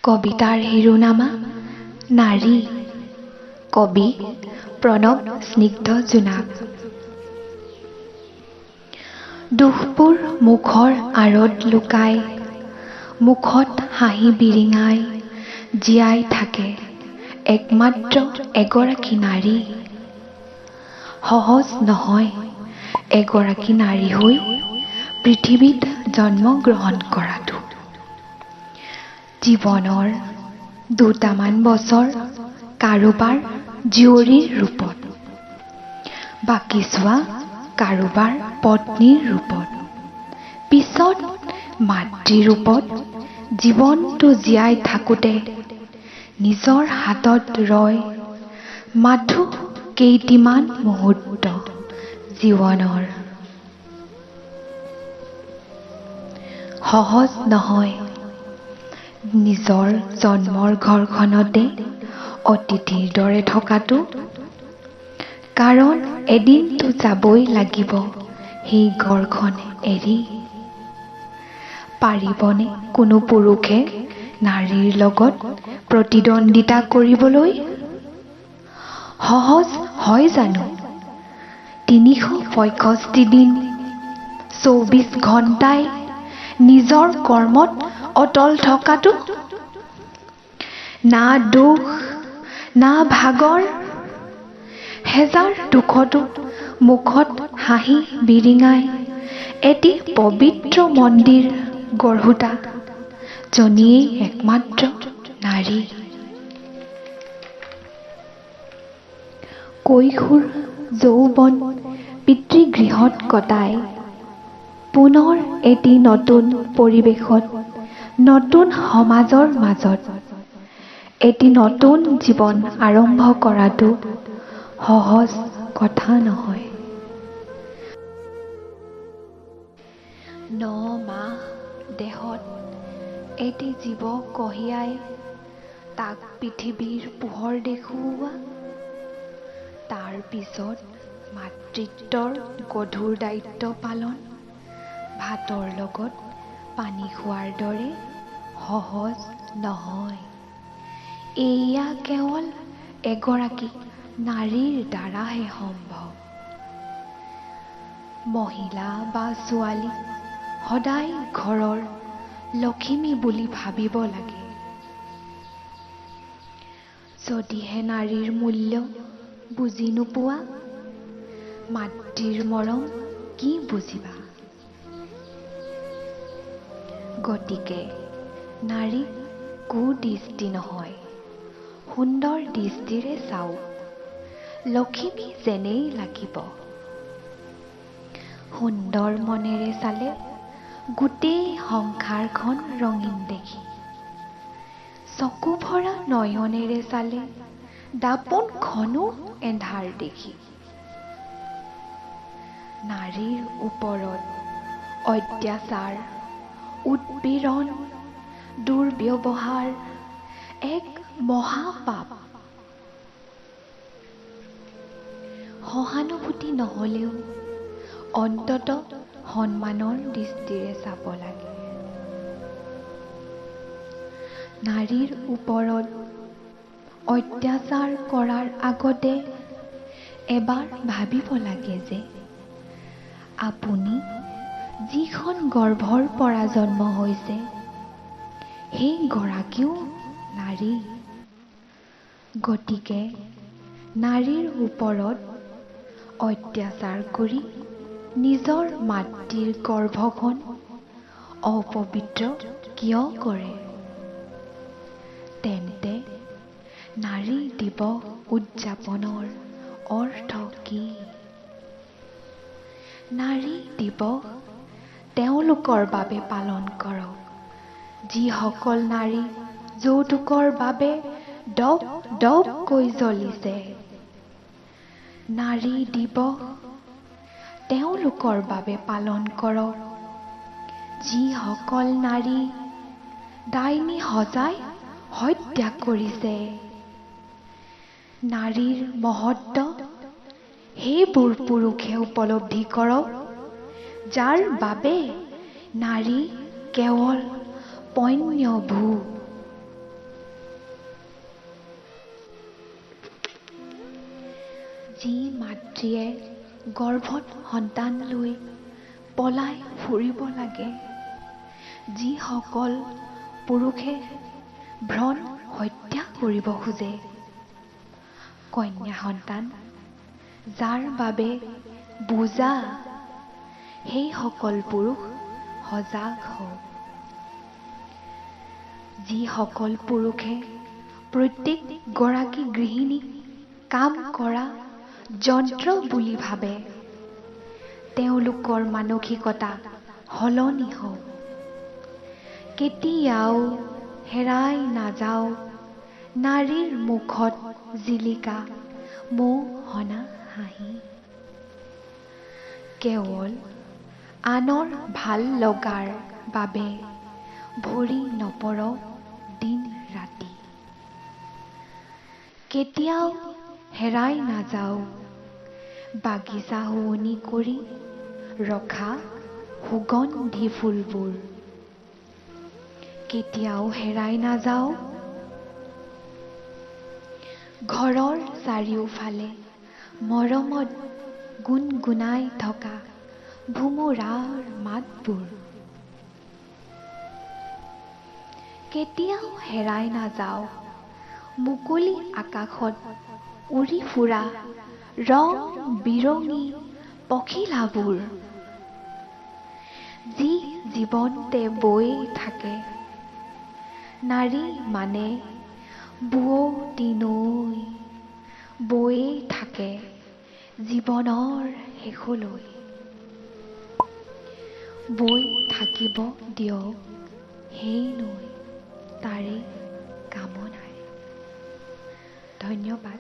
কবিতাৰ শিৰোনামা নাৰী। কবি প্ৰণৱ স্নিগ্ধ জোনাক। দুখবোৰ মুখৰ আঁৰত লুকাই মুখত হাঁহি বিৰিঙাই জীয়াই থাকে একমাত্ৰ এগৰাকী নাৰী। সহজ নহয় এগৰাকী নাৰী হৈ পৃথিৱীত জন্মগ্ৰহণ কৰাটো। জীৱনৰ দুটামান বছৰ কাৰোবাৰ জীয়ৰীৰ ৰূপত, বাকীছোৱা কাৰোবাৰ পত্নীৰ ৰূপত, পিছত মাতৃৰ ৰূপত জীৱনটো জীয়াই থাকোঁতে নিজৰ হাতত ৰয় মাথো কেইটিমান মুহূৰ্ত জীৱনৰ। সহজ নহয় নিজৰ জন্মৰ ঘৰখনতে অতিথিৰ দৰে থকাটো, কাৰণ এদিনতো যাবই লাগিব সেই ঘৰখন এৰি। পাৰিবনে কোনো পুৰুষে নাৰীৰ লগত প্ৰতিদ্বন্দ্বিতা কৰিবলৈ? সহজ হয় জানো 365 দিন 24 ঘণ্টাই নিজৰ কৰ্মত অটল থকাটো? না দুখ না ভাগৰ, হেজাৰ দুখতো মুখত হাঁহি বিৰিঙাই এটি পবিত্ৰ মন্দিৰ গঢ়োতা জনীয়েই একমাত্ৰ নাৰী। কৈশোৰ যৌৱন পিতৃগৃহত কটাই পুনৰ এটি নতুন পৰিৱেশত, নতুন সমাজৰ মাজত এটি নতুন জীৱন আৰম্ভ কৰাটো সহজ কথা নহয়। 9 মাহ দেহত এটি জীৱ কঢ়িয়াই তাক পৃথিৱীৰ পোহৰ দেখুওৱা, তাৰ পিছত মাতৃত্বৰ গধুৰ দায়িত্ব পালন ভাতৰ লগত পানী খোৱাৰ দৰে সহজ নহয়। এয়া কেৱল এগৰাকী নাৰীৰ দ্বাৰাহে সম্ভৱ। মহিলা বা ছোৱালী সদায় ঘৰৰ লখিমী বুলি ভাবিব লাগে। যদিহে নাৰীৰ মূল্য বুজি নোপোৱা, মাতৃৰ মৰম কি বুজিবা? গতিকে নাৰীক কুদৃষ্টি নহয়, সুন্দৰ দৃষ্টিৰে চাওক, লখিমী যেনেই লাগিব। সুন্দৰ মনেৰে চালে গোটেই সংসাৰখন ৰঙীন দেখি, চকু ভৰা নয়নেৰে চালে দাপোনখনো এন্ধাৰ দেখি। নাৰীৰ ওপৰত অত্যাচাৰ, উৎপীড়ন, দুৰ্ব্যৱহাৰ এক মহাপাপ। সহানুভূতি নহ'লেও অন্তত সন্মানৰ দৃষ্টিৰে চাব লাগে। নাৰীৰ ওপৰত অত্যাচাৰ কৰাৰ আগতে এবাৰ ভাবিব লাগে যে আপুনি যিখন গৰ্ভৰ পৰা জন্ম হৈছে সেই গৰাকীও নাৰী। গতিকে নাৰীৰ ওপৰত অত্যাচাৰ কৰি নিজৰ মাতৃৰ গৰ্ভখন অপবিত্ৰ কিয় কৰে? তেন্তে নাৰী দিৱস উদযাপনৰ অৰ্থ কি? নাৰী দিৱস তেওঁলোকৰ বাবে পালন কৰক যিসকল নাৰী যৌতুকৰ বাবে দপ দপকৈ জ্বলিছে। নাৰী দিৱস তেওঁলোকৰ বাবে পালন কৰক যিসকল নাৰী ডাইনী সজাই হত্যা কৰিছে। নাৰীৰ মহত্ব সেইবোৰ পুৰুষে উপলব্ধি কৰক যাৰ বাবে নাৰী কেৱল পণ্যভোগ। যি মাতৃয়ে গৰ্ভত সন্তান লৈ পলাই ফুৰিব লাগে, যিসকল পুৰুষে ভ্ৰণ হত্যা কৰিব খোজে, কন্যা সন্তান যাৰ বাবে বোজা, সেইসকল পুৰুষ সজাগ হওক। যিসকল পুৰুষে প্ৰত্যেকগৰাকী গৃহিণীক কাম কৰা যন্ত্ৰ বুলি ভাবে, তেওঁলোকৰ মানসিকতা সলনি হওক। কেতিয়াও হেৰাই নাযাওক নাৰীৰ মুখত জিলিকা মৌসনা হাঁহি। কেৱল আনৰ ভাল লগাৰ বাবে ভৰি নপৰক দিন ৰাতি। কেতিয়াও হেৰাই নাযাওক বাগিচা শুৱনি কৰি ৰখা সুগন্ধি ফুলবোৰ। কেতিয়াও হেৰাই নাযাওক ঘৰৰ চাৰিওফালে মৰমত গুণগুণাই থকা ভোমোৰাৰ মাতবোৰ। কেতিয়াও হেৰাই নাযাওক মুকলি আকাশত উৰি ফুৰা ৰং বিৰঙী পখিলাবোৰ, যি জীৱন্তে বৈ থাকে। নাৰী মানে বোৱতী নৈ, বৈয়ে থাকে জীৱনৰ শেষলৈ। বৈ থাকিব দিয়ক সেই নৈ, তাৰে কামনাৰে। ধন্যবাদ।